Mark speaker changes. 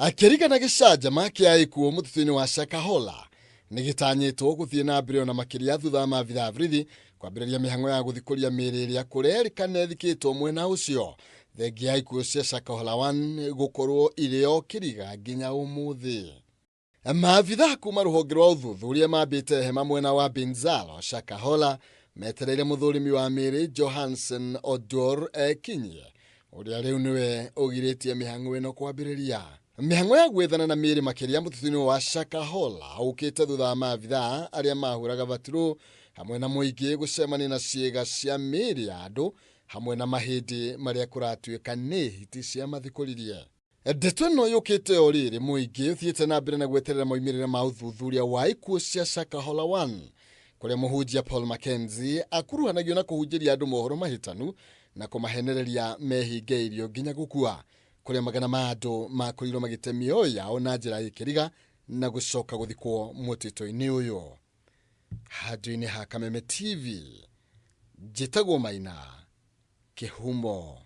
Speaker 1: Kĩriga na gĩcanjama kĩa ikuũ mũtitũ-inĩ wa Shakahola nĩ gĩtanyĩtwo gũthiĩ na mbere ona makĩria thutha wa maabithaa a borithi kwambĩrĩria mĩhang'o ya gũthikũria mĩĩrĩ ĩrĩa kũrerĩkana ĩthikĩtwo mwena ũcio, thengia ya ikuũ cia Shakahola 1 gũkorwo irĩ o kĩriga nginya ũmũthĩ. Maabithaa kuma rũhonge rwa ũthuthuria mambĩte hema mwena wa Binzalo, Shakahola, metereire mũthũrimi wa mĩĩrĩ Johansen Oduor ekinyie, ũrĩa rĩu nĩwe ũgirĩtie mĩhang'o ĩno kwambĩrĩria. Mĩhang'o ya gwethana na mĩĩrĩ makĩria mũtitũ-inĩ wa Shakahola ũkĩte thutha wa maabithaa arĩa mahũraga baturũ hamwe na mũingĩ gũcemania na ciĩga cia mĩĩrĩ ya andũ hamwe na mahĩndĩ marĩa kũratuĩka nĩ hiti cia mathikũririe. Ndeto ĩno yũkĩte o rĩrĩ mũingĩ ũthiĩte na mbere na gweterera moimĩrĩra ma ũthuthuria wa ikuũ cia Shakahola 1 kũrĩa mũhunjia Paul Mackenzie akuruhanagio na kũhunjĩria andũ mohoro mahĩtanu na kũmahenereria mehinge irio nginya gũkua, kũrĩa magana ma andũ makorirwo magĩte mĩoyo yao na njĩra ya kĩriga na gũcoka gũthikwo mũtitũ-inĩ ũyũ. Handũ-inĩ ha Kameme TV, njĩtagwo Maina Kĩhumo.